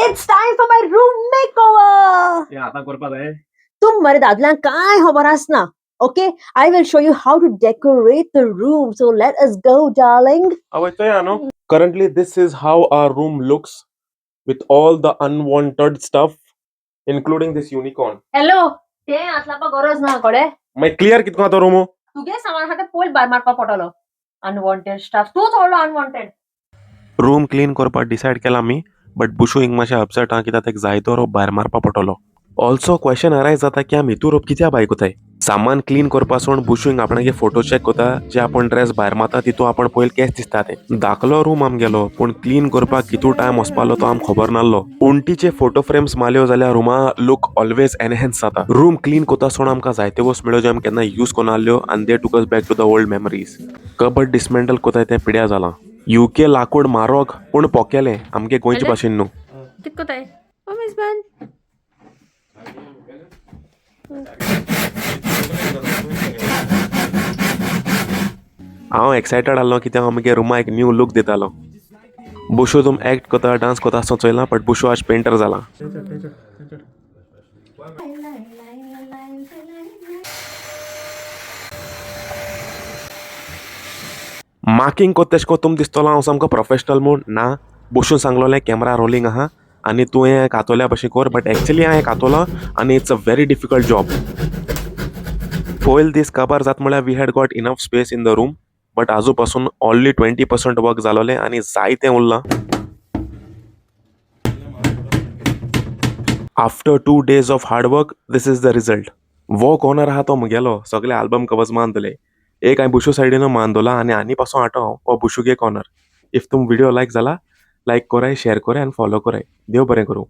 It's time for my room makeover. ते आतां करपा जाय. तूं मरे दादल्यांक कांय खबर आसना. Okay, I will show you how to decorate the room. So let us go, darling. आवय थंय हा न्हू. Currently this is how our room looks with all the unwanted stuff, including this unicorn. Hello, ते आसलापा गरज ना कोडे. मागीर clear कितको आतां रूम? तुगे सामान आहा तें पयल भायर मारपा पडटलो. अनवॉन्टेड स्टाफ तूंच व्हडलो अनवॉन्टेड. रूम क्लीन करपाक डिसायड केला आमी, बट बुशू हिंग मातशें अपसेट आहा कित्याक ताका जायतो रोप भायर मारपा पडटलो. ऑल्सो क्वेश्चन अरायज जाता की आमी हितू रोप कित्याक भायर कोताय. सामान क्लीन करपा सोड बुशू हिंग आपणागे फोटो चॅक कोता, जे आपण ड्रेस भायर मारता तितू आपण पयल केस दिसता ते. धाकलो रूम आमगेलो, पूण क्लीन करपाक कितू टायम वचपालो तो आमकां खबर नासलो. उंटीचे फोटो फ्रेम्स मारल्यो जाल्यार रुमा लूक ऑलवेज एनहेन्स जाता. रूम क्लीन कोता सोड आमकां जायत्यो वस्तू मेळ्यो ज्यो आमी केन्ना यूज कोनासल्यो आनी they took us back to the old memories. Cupboard dismantle कोताय तें पिड्या जालां. युके लाकूड म्हारोग पूण पोकेलें, आमगे गोंयचे हॅलो? भाशेन न्हू. कित कोताय? ओ मेजबान. हांव एक्सायटेड आसलो कित्याक हांव म्हगे रुमा एक न्यू लूक दितालो. बुशू तुम एक्ट कोता डांस कोता आसतना चोयला, बट बुशू आज पेंटर जाला. मार्किंग कोत तेश कोन तुम दिसतलो हांव सामको प्रोफेशनल म्हूण ना. बुशून सांगलोलें कॅमरा रोलिंग आहा आनी तुवें कातोल्या भशेन कोर, बट एक्चुली हांवें कातोलो आनी it's a very difficult job. पयल दीस काबार जात म्हळ्यार we had got enough space in the room, but आजू पासून ऑन्ली 20% वर्क जालोलें आनी जायतें उरलां. After 2 days of hard work, this is the result. वो कॉर्नर आहा तो म्हगेलो, सगळे आल्बम कवर्स मान. एक हांवें बुशू सायडीन मान दवरला आनी आनी पासून हाडटा हांव हो बुशुगे कॉर्नर. If तुम व्हिडिओ लायक जाला, लायक कराय, शेअर कराय आनी फॉलो कराय. देव बरें करूं.